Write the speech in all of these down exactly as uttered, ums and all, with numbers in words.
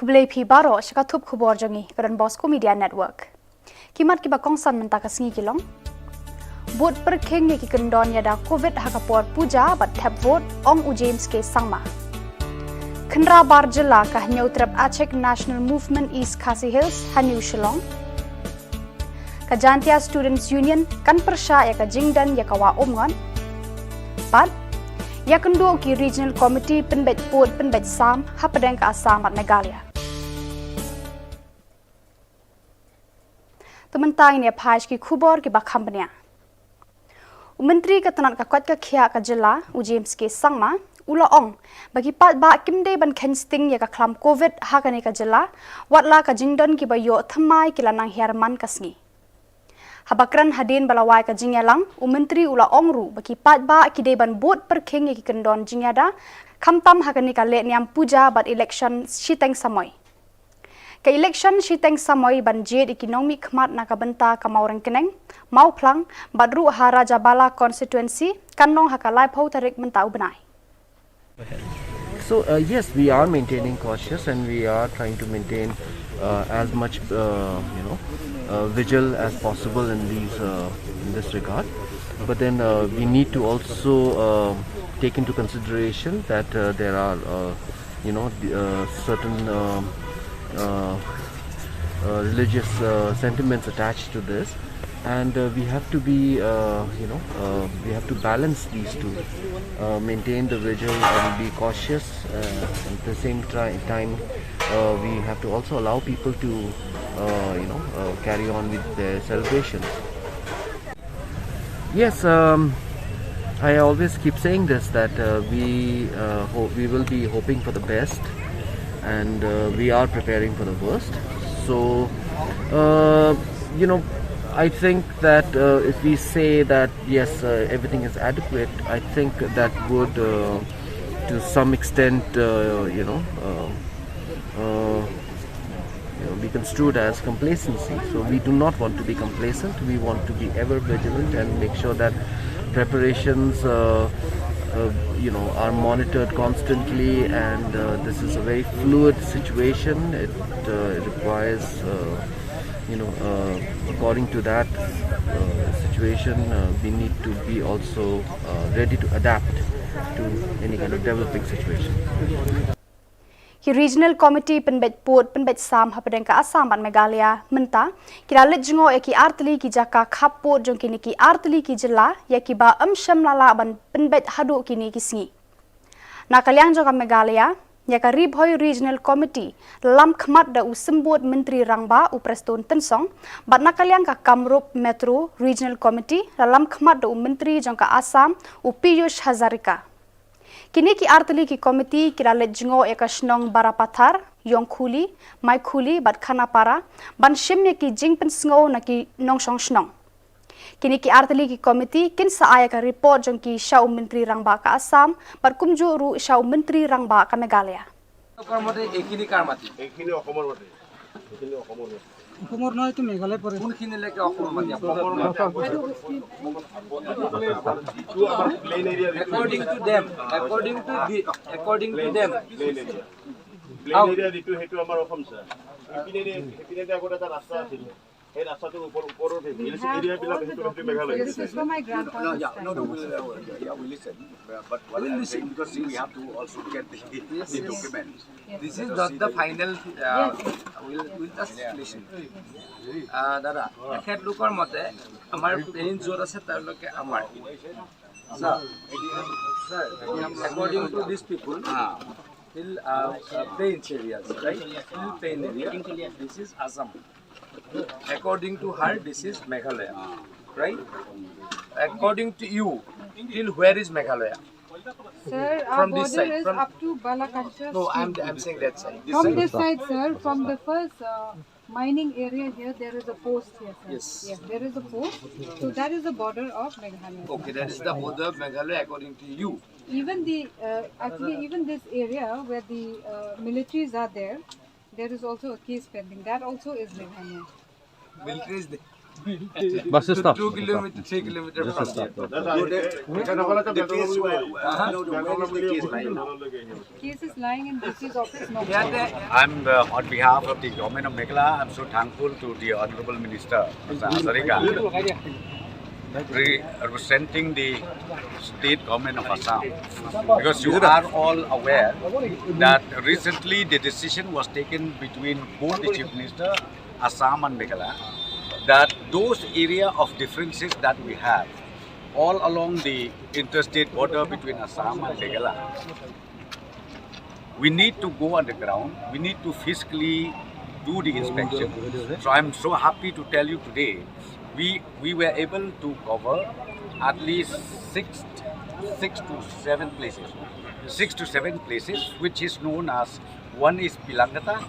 Khublei phi baroh sha ka thup khubor jong ngi ka Don Bosco Media Network. Ki mat kiba kongsan mynta ka sngi ki long: Bud pyrkhing ïa ki kyndon ïada covid ha ka por puja bad thep vote, ong u James K Sangma. Khynra bar jylla ka Hynñiewtrep Achik National Movement East Khasi Hills ha New Shillong. Ka Jaintia Students Union kan pyrshah ïa ka jingdon ïa ka wah Umngot. Bad ïakynduh ki Regional Committee pynbeit pud pynbeit sam hapdeng ka Assam bad Meghalaya. Te mynta ngin ïa phai sha ki khubor kiba kham bniah. U Myntri ka tnat ka koit ka khiah ka jylla, u James K Sangma, u la ong ba ki paidbah kim dei ban kheiñ sting ïa ka khlam covid ha kane ka jylla, watla ka jingdon kiba ïoh thymmai ki la nang hiar man ka sngi. Haba kren hadien ba la wai ka jingïalang, u Myntri u la ong ruh ba ki paidbah ki dei ban bud pyrkhing ïa ki kyndon jingïada, khamtam ha kane ka lehniam puja bad election shiteng samoi. Ka election shiteng samoi ban jied ïa ki nongmihkhmat na ka bynta ka Mawryngkneng, Mawphlang bad ruh ha Rajabala constituency kan long ha ka laiphew tarik mynta u bnai. So uh, yes, we are maintaining cautious and we are trying to maintain uh, as much uh, you know uh, vigil as possible in these uh, in this regard. But then uh, we need to also uh, take into consideration that uh, there are uh, you know the, uh, certain um uh, uh, religious uh, sentiments attached to this, and uh, we have to be uh, you know uh, we have to balance these two, uh, maintain the vigil and be cautious, uh, at the same tri- time uh, we have to also allow people to uh, you know uh, carry on with their celebrations. Yes, um, I always keep saying this, that uh, we uh, ho- we will be hoping for the best, and uh, we are preparing for the worst. So, uh, you know, I think that uh, if we say that yes, uh, everything is adequate, I think that would, uh, to some extent, uh, you know, uh, uh, you know, be construed as complacency. So we do not want to be complacent. We want to be ever vigilant and make sure that preparations, uh, uh, you know, are monitored constantly. And uh, this is a very fluid situation. It uh, requires, uh, you know, uh, according to that uh, situation, uh, we need to be also uh, ready to adapt to any kind of developing situation. Ki Regional Committee pynbeit pud pynbeit sam hapdeng ka Assam bad Meghalaya mynta ki la leit jngoh ïa ki artylli ki jaka khappud jong kine ki artylli ki jylla ïa kiba ym shym la lah ban pynbeit haduh kine ki sngi. Na ka liang jong ka Meghalaya, ïa ka Ri Bhoi Regional Committee la lam khmat da u Symbud Myntri Rangbah u Prestone Tynsong, bad na ka liang ka Kamrup Metro Regional Committee la lam khmat da u Myntri jong ka Assam u Piyush Hazarika. Kine ki artylli ki committee ki la leit jngoh ïa ka shnong Barapathar, Yongkhuli, Maikhuli bad Khanapara ban shim ïa ki jingpynsngew na ki nongshong shnong. Kine ki artylli ki committee kin sa ai ïa ka report jong ki sha u Myntri Rangbah ka Assam bad kumjuh ruh sha u Myntri Rangbah ka Meghalaya. লোকৰ মতে এইখিনি কাৰ মাটি? এইখিনি অসমৰ মাটি। এইখিনি অসমৰ মাটি। অসমৰ নহয়, এইটো মেঘালয় পৰে। কোনখিনিলৈকে অসমৰ মাটি? অসমৰ মাটি। যিটো আমাৰ প্লেইন এৰিয়া, according to them, according to the, according to them, প্লেইন এৰিয়া, প্লেইন এৰিয়া যিটো, সেইটো আমাৰ অসম, ছাৰ। সেইপিনেদি, সেইপিনেদি আগতে এটা ৰাস্তা আছিলে। সেই ৰাস্তাটোৰ ওপৰ, ওপৰৰ হিলছ এৰিয়াবিলাক, সেইটো, সেইটো মেঘালয়। This is for my grandfather's time. No, no, no, we'll, uh, yeah, we'll listen. Uh, but what I'm saying, because we have to also get the, the documents. This is not the final, uh, we'll, we'll just listen. Uh, দাদা, এখেতলোকৰ মতে আমাৰ প্লেইন য'ত আছে, তেওঁলোকে আমাৰ। Sir, sir, according to these people, till uh, uh, plains areas, right? Till plain area, this is Assam. According to her, this is Meghalaya, right? According to you, till where is Meghalaya? Sir, our border is up to Balakancha. No, I'm, I'm saying that side. From this side, sir, from the first uh, mining area here, there is a post here, sir. Yes. Yes, there is a post. So that is the border of Meghalaya. Okay, that is the border of Meghalaya according to you. Even the, uh, actually, even this area where the uh, militaries are there, there is also a case pending. That also is Meghalaya. Military is there. Bus stop. Two kilometer, three kilometer. Just from stop. There. No, the, the case where, uh, no, the, where is the case lying now? Case is lying in D C's office, no. Yeah, the, I'm, uh, on behalf of the government of Meghalaya, I'm so thankful to the Honorable Minister, Mister Hazarika, re-, representing the state government of Assam. Because you are all aware that recently the decision was taken between both the Chief Minister, Assam and Meghalaya, that those area of differences that we have all along the interstate border between Assam and Meghalaya, we need to go on the ground. We need to physically do the inspection. So I'm so happy to tell you today, we, we were able to cover at least six, six to seven places. Six to seven places, which is known as, one is Pilangkata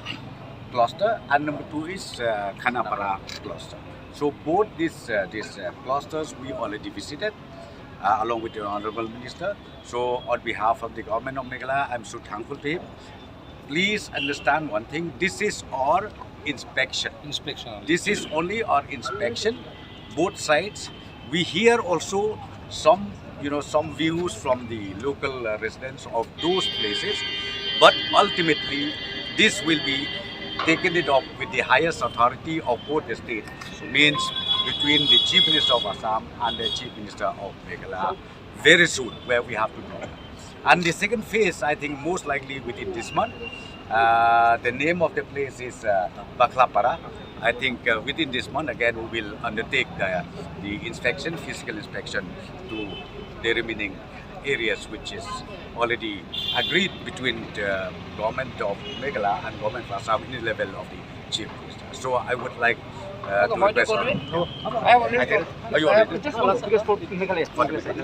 cluster and number two is, uh, Khanapara cluster. So both these, uh, these, uh, clusters we already visited, uh, along with the Honorable Minister. So on behalf of the government of Meghalaya, I'm so thankful to him. Please understand one thing. This is our inspection. Inspection. This is only our inspection. Both sides. We hear also some, you know, some views from the local, uh, residents of those places. But ultimately, this will be taken it up with the highest authority of both the states, means between the Chief Minister of Assam and the Chief Minister of Meghalaya very soon, where we have to go. And the second phase, I think most likely within this month, uh, the name of the place is, uh, Bakhlapara. I think, uh, within this month, again, we will undertake the, the inspection, physical inspection to the remaining areas, which is already agreed between the government of Meghalaya and government of Assam in the level of the Chief Minister. So I would like, uh, to request. I have already told. Oh, you already? Just for, because for Meghalaya.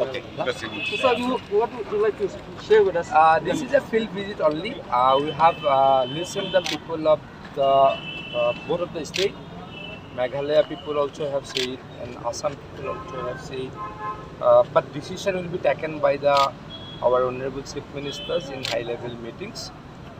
Okay. So you, what would you like to share with us? Uh, this is a field visit only. Uh, we have, uh, listened the people of the, uh, both of the state. Meghalaya people also have said, and Assam people also have said. Uh, but decision will be taken by the, our honorable chief ministers in high level meetings.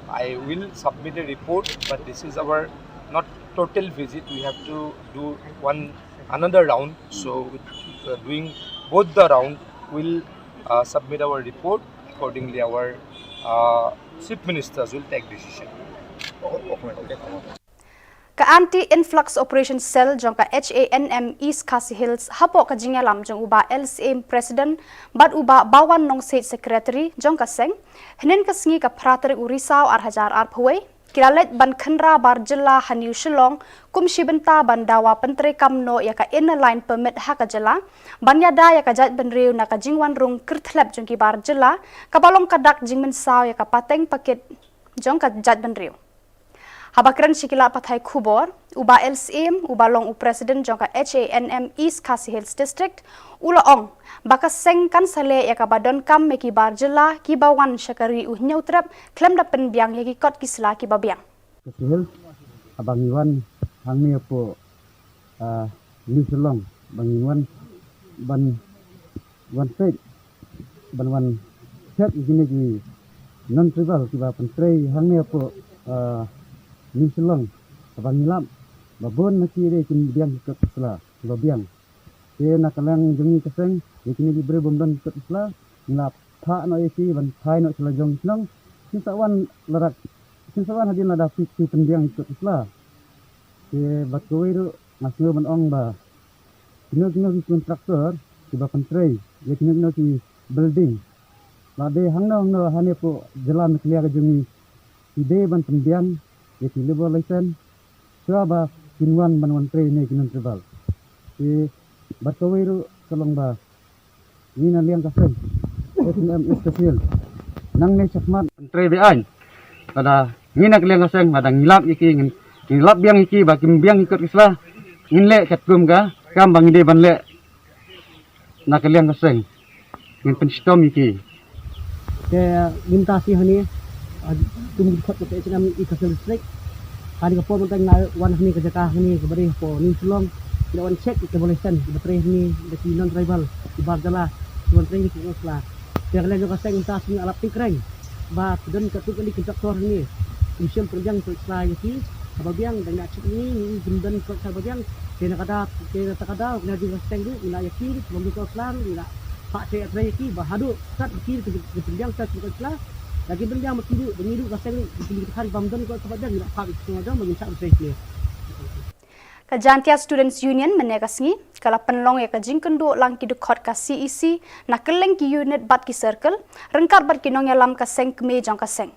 I will submit a report, but this is our not total visit. We have to do one another round. So with, uh, doing both the round, we'll, uh, submit our report. Accordingly, our, uh, chief ministers will take decision. Ka Anti Influx Operation Cell jong ka H A N M East Khasi Hills hapoh ka jingïalam jong u Bah L C M President bad u Bah Bawan Nongsiej Secretary jong ka seng, hynnin ka sngi ka phra tarik u Risaw ar hajar arphew wei, ki la leit ban khynra bar jylla ha New Shillong kum shi bynta ban dawa pyntreikam noh ïa ka Inner Line Permit ha ka jylla, ban ïada ïa ka jaitbynriew na ka jingwan rung kyrthlep jong ki bar jylla, kaba long ka dak jingmynsaw ïa ka pateng pakit jong ka jaitbynriew. Haba kren sha ki lad pathai khubor, u Bah L C M, uba long u President jong ka H A N M East Khasi Hills District, u la ong ba ka seng kan sa leh ïa kaba donkam ïa ki bar jylla kiba wan sha ka ri u Hynñiewtrep khlem da pynbiang ïa ki kot ki sla kiba biang. Khasi Hills, haba ngi wan hangne hapoh, ah, New Shillong, ba ngin wan, ban wan peit, ban wan check ïa kine ki non tribal kiba pyntrei hangne hapoh, ah, New Shillong, haba ngi lap ba bun na ki dei kin biang ki kot ki sla kiba biang. Te na ka liang jong ngi ka seng, ïa kine ki briew bym don ki kot ki sla, ngi la phah noh ïa ki ban phai noh sha la jong shnong. Kin sa wan lada, kin sa wan hadien lada phi, phi pynbiang ki kot ki sla. Te bad kawei ruh nga sngew ban ong ba kino kino ki contractor kiba pyntrei ïa kino kino ki building, la dei hangno hangno hangne hapoh jylla Meghalaya ka jong ngi, ki dei ban pynbiang ïa ki labour license shuwa ba kin wan ban wan trei ne ki non tribal. Te bad kawei ruh ka long ba ngi na liang ka seng H A N M East Khasi Hills, nangne shakhmat pyntrei be-aiñ. Lada ngi na ka liang ka seng, lada ngi lap ïa ki, ngin, ngi lap biang ïa ki ba kim biang ki kot ki sla, ngin leh katkum ka kam ba ngi dei ban leh na ka liang ka seng. Ngin pynshitom ïa ki. Te mynta shi hangne, ah, kum ki dkhot ka H A N M East Khasi Hills District. Hadien ka por mynta ngi la wan hangne ka jaka hangne kaba dei hapoh New Shillong. Ngi la wan check ïa ka labour license kiba trei hangne da ki non tribal, ki bar jylla, ki wan trei hangne ki sla. Te ka liang jong ka seng mynta shi ngi la lap tyngkhreng ba ki don katto katne ki contractor hangne kim shym pynbiang ki sla ïa ki. Babiang dang na chip ni ni jumdan ko sa babiang. Kena kada kena takada kena di rasteng du na yaki bambu ko slang na. Pak te atre yaki bahadu kat ki ki bimbiang sa ko sla. Lagi bimbiang makidu bengidu rasteng ni ki hari bamdan ko sa babiang na pak ki semua dong bagi sa rasteng ni. Ka Jaintia Students Union mynne ka sngi ka la pynlong ïa ka jingkynduh lang ki dkhot ka C E C na kylleng ki unit bad ki circle ryngkat bad ki nongïalam ka seng kmie jong ka seng.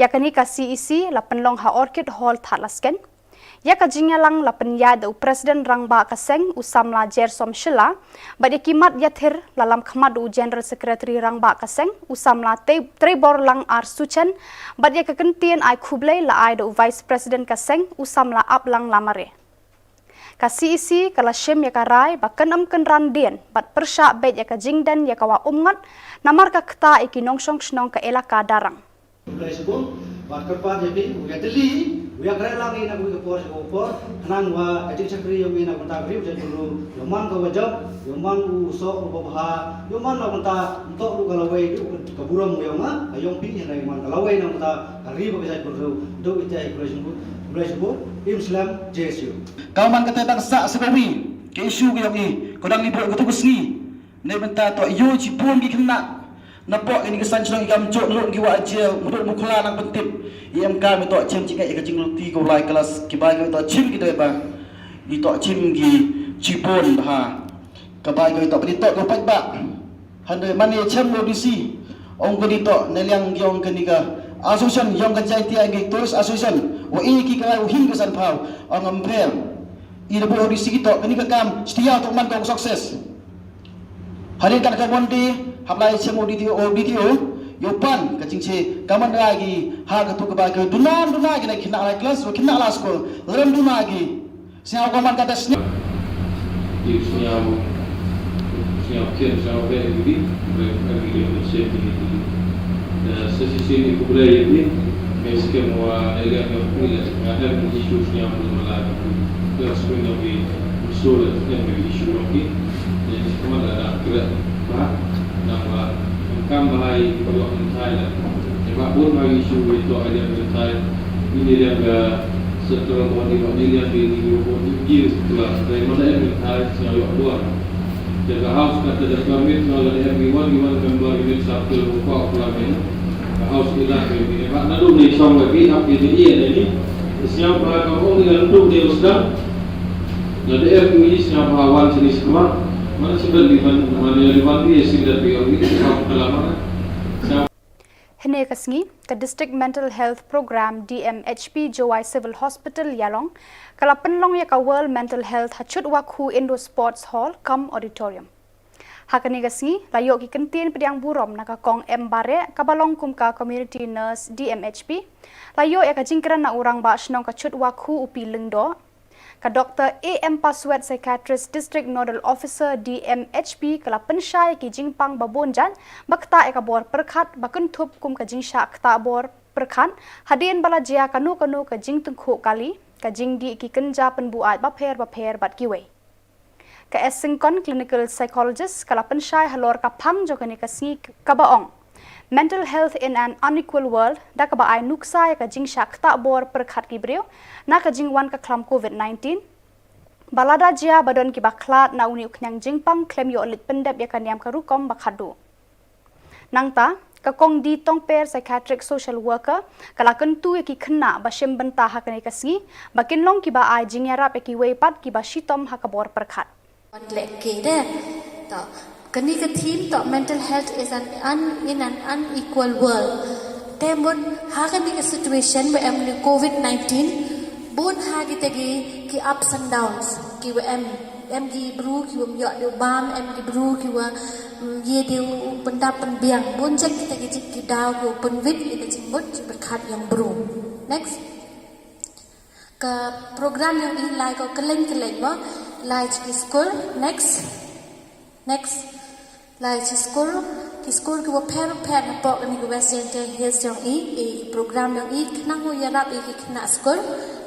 Ïa kane ka C E C la pynlong ha Orchid Hall Thadlaskein. Ïa ka jingïalang la pynïaid da u President Rangbah ka seng u samla Jersom Shylla bad ïa ki mat ïathir la lam khmat da u General Secretary Rangbah ka seng u samla Treibor Lang R Suchen bad ïa ka kyntien ai khublei la ai da u Vice President ka seng u samla Aplang Lamare. Ka C E C ka la shim ïa ka rai ba kan ym kynran dien bad pyrshah beit ïa ka jingden ïa ka wah Umngot namar ka ktah ïa ki nongshong shnong ka elaka Darrang. Khublei shibun bad kyrpad ïa phi u ïa tylli u ïa kren lang ïa na ka por sha ka por khnang wa ka jingshakri ïa u ïa na ka bynta ka ri u jait bynriew ïa man ka wajop ïa man u soh u babha ïa man na ka bynta ntok u ka lawei ka burom ïa nga ka ïong phi ïa na man ka lawei na ka bynta ka ri ba ka jait bynriew. Dok ïa khublei shibun khublei shibun. Im slem J S U. Ka man kata dang sah sa kawi ka issue ka ïong i ko dang li bok ka tu ka sngi. Ne bynta to ïoh jibun ki khynnah. Na pok ini ka san chnong i kam jok lok ki wa jel mudok mukhla nang pyntip. I em ka mi to chem jingeh ka jingluti ko lai kelas ki bai ka to chem ki doi ba. I to chem ki jibun bha. Ka bai ka to pdi to ko pat ba. Hande mane chem lo D C. Ong ko di to ne liang yong ka ni ka association yong ka Jaintia ki tourist association wa i ki ka u hin ka san phaw ong am pher. I da bo D C ki to ka ni ka kam setia to man ko success. Hari kan ka mon di hap lai chem o D T O o D T O yo pan ka ching che ka man ra gi ha ka tu ka ba ka dunan dunan gi na kina lai class wa kina lai school lem dunan gi. Sñiaw ko man kata sñiaw. Di sñiaw sñiaw kien sñiaw be di be be di safety di. Sisi sini kublai di. Ke skem wa elia ke kuila nga hem issue sñiaw ko mala. Ke sñiaw di solo hem issue di. Jadi semua dah dah kira bah nama kam bahai kalau mentai lah. Sebab pun hari issue itu ada mentai. Ini dia ke Central body body yang di di body di setelah dari mana yang mentai sñiaw yok buat. Jaga house kata jaga permit kalau ada everyone you want member unit circle rupa apa lagi. House kita ni. Pak nadu ni song lagi apa ini iya ni. Sñiaw ba ka ong ïa ndu de u sdang. Na de er tu i sñiaw ba wan sini skma. Mana sibel di man mana ïa di man di sibel di ong i sñiaw ba lama. Hynne ka sngi ka District Mental Health Program D M H P Jowai Civil Hospital Ïalong ka la pynlong ïa ka World Mental Health ha Chutwakhu Indoor Sports Hall cum Auditorium. Ha kane ka sngi la ïoh ki kyntien pdiang burom na ka Kong M Bareh kaba long kum ka Community Nurse D M H P. La ïoh ïa ka jingkren na u Rangbah Shnong ka Chutwakhu u P Lyngdoh. Ka Doctor A M Paswet, Psychiatrist District Nodal Officer D M H P ka la pynshai ïa ki jingpang ba bun jait ba ktah ïa ka bor pyrkhat ba kynthup kum ka jingshah ktah bor pyrkhat hadien ba la jia kano kano ka jingtyngkhuh kali, ka jingdih ki kynja pynbuaid bapher bapher bad kiwei. Ka S Syngkon, Clinical Psychologist ka la pynshai halor ka phang jong kane ka sngi kaba ong Mental Health in an Unequal World, da kaba ai nuksa ïa ka jingshah ktah bor pyrkhat ki briew na ka jingwan ka khlam Covid nineteen. Ba lada jia ba don kiba khlad na une u khñiang jingpang khlem ïoh leit pyndep ïa ka niam ka rukom ba khadduh. Nangta ka Kong D Tongper, Psychiatric Social Worker ka la kyntu ïa ki khynnah ba shim bynta ha kane ka sngi ba kin long kiba ai jingïarap ïa kiwei pat kiba shitom ha ka bor pyrkhat. Wat leh ke de. To kane ka theme to mental health is an un, in an unequal world. Te mut ha kane ka situation ba em ni Covid nineteen bun ha kita ki ki ups and downs ki wa em em ki bru ki wa ym ïoh de u bam em ki bru ki wa ym ïe de u pyndap pynbiang bun jait kita ki jait ki daw ki wa pynwit ïa ka jingmut jingpyrkhat ïa u bru. Next. Ka program ïong i lai ko kylleng kylleng mo. Lai chi ki skur. Next. Next. Lai chi skur. Ki skur ki wa pher pher na pok ni ki West Jaintia Hills ïong i. I program ïong i khnang u ïarap i ki khynnah skur.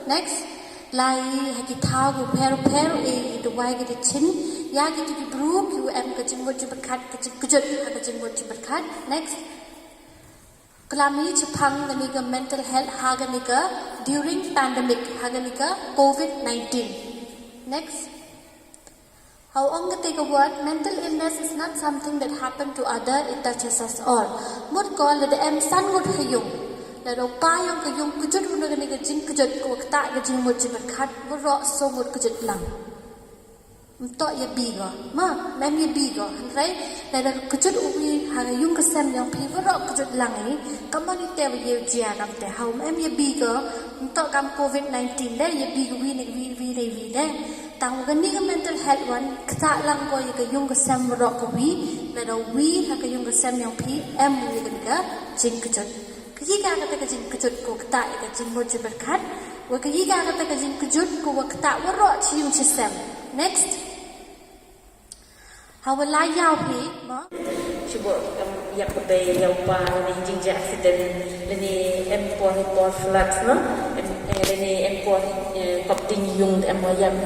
Next. Lai i ha ki thaw ki wa pher pher i i dawai ki da chin ïa ki tu ki bru ki wa em ka jingmut jingpyrkhat ka jingkjut ha ka jingmut jingpyrkhat. Next. Klam ïa shaphang kane ka mental health ha kane ka during pandemic ha kane ka covid nineteen. Next. Hau ong kata ka word, mental illness is not something that happened to other, it touches us all. Mut ko lada em san ngut ha ïung, lada u pa ïong ka ïung kjut u na kane ka jingkjut ko kata ka jingmut jingpyrkhat, waroh so ngut kjut lang. Mto ïa bi go ma mem ïa bi go hynrei lada kjut u wi ha ka ïung ka sem ïong phi waroh kjut lang i. Kamon i te wa ïa jia kam te hau mem ïa bi go. Mto kam covid nineteen de ïa bi go wi ne wi wi ne wi de. Tang wa kani ka mental health wan kta lang ko ïa ka ïung ka sem waroh ka wi. Lada wi ha ka ïung ka sem ïong phi em wi ka ka jingkjut. Ka ïa ka kata ka jingkjut ko kta ïa ka jingmut jingpyrkhat. Wa ka ïa ka kata ka jingkjut ko wa kta waroh chi ïung chi sem. Next. Hawa la ïaw hi ma. Shibor kam ïap ka bei ïaw pa lane jingjia accident lane em por hi por floods no. Em eh, lane em por eh, kop ding yung em wa ïam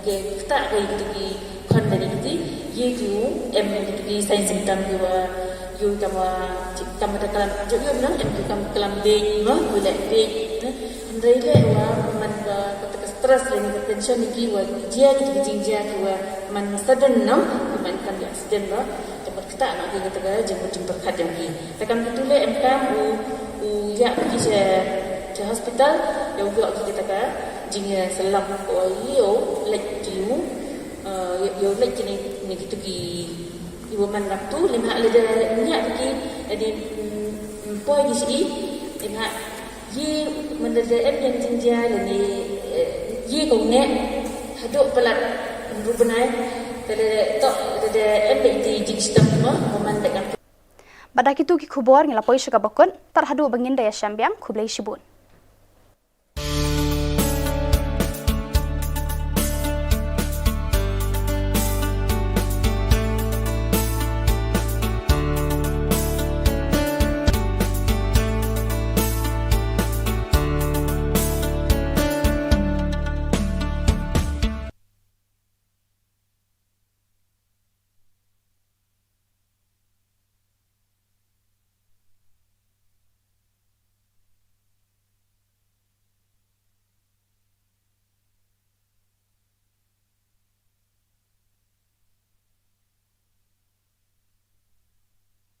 ke kta ko ïa ki khon lane ki ye ki em ki sign symptom ki wa yu kam wa kam da kalam jo yu no em ki kam kalam ding no yu le ding. Hynrei le wa man ba kata ka stress lane ka tension ni ki wa jia ki jingjia ki wa man sudden no man kam ïa accident no. Te pat kata ma ki kata ka jingmut jingpyrkhat jong ki. Te kam kitu le em kam u u ïa ki sha sha hospital ïa u ïa ki kata ka jingïasyllok ko ïa u leit ki u ïa u leit ki ni ni kitu ki i wa man rap tu lem ha le da nya ki adi poi ki shi lem ha. Ye man da em ïa jingjia lane ye ko ne haduh palat rubenai. Te le tok da em da iti jingshitom ma man da kam. Bad da kitu ki khubor ngi la poi sha kaba kut, tar haduh ba ngin da ïashem biang, khublei shibun.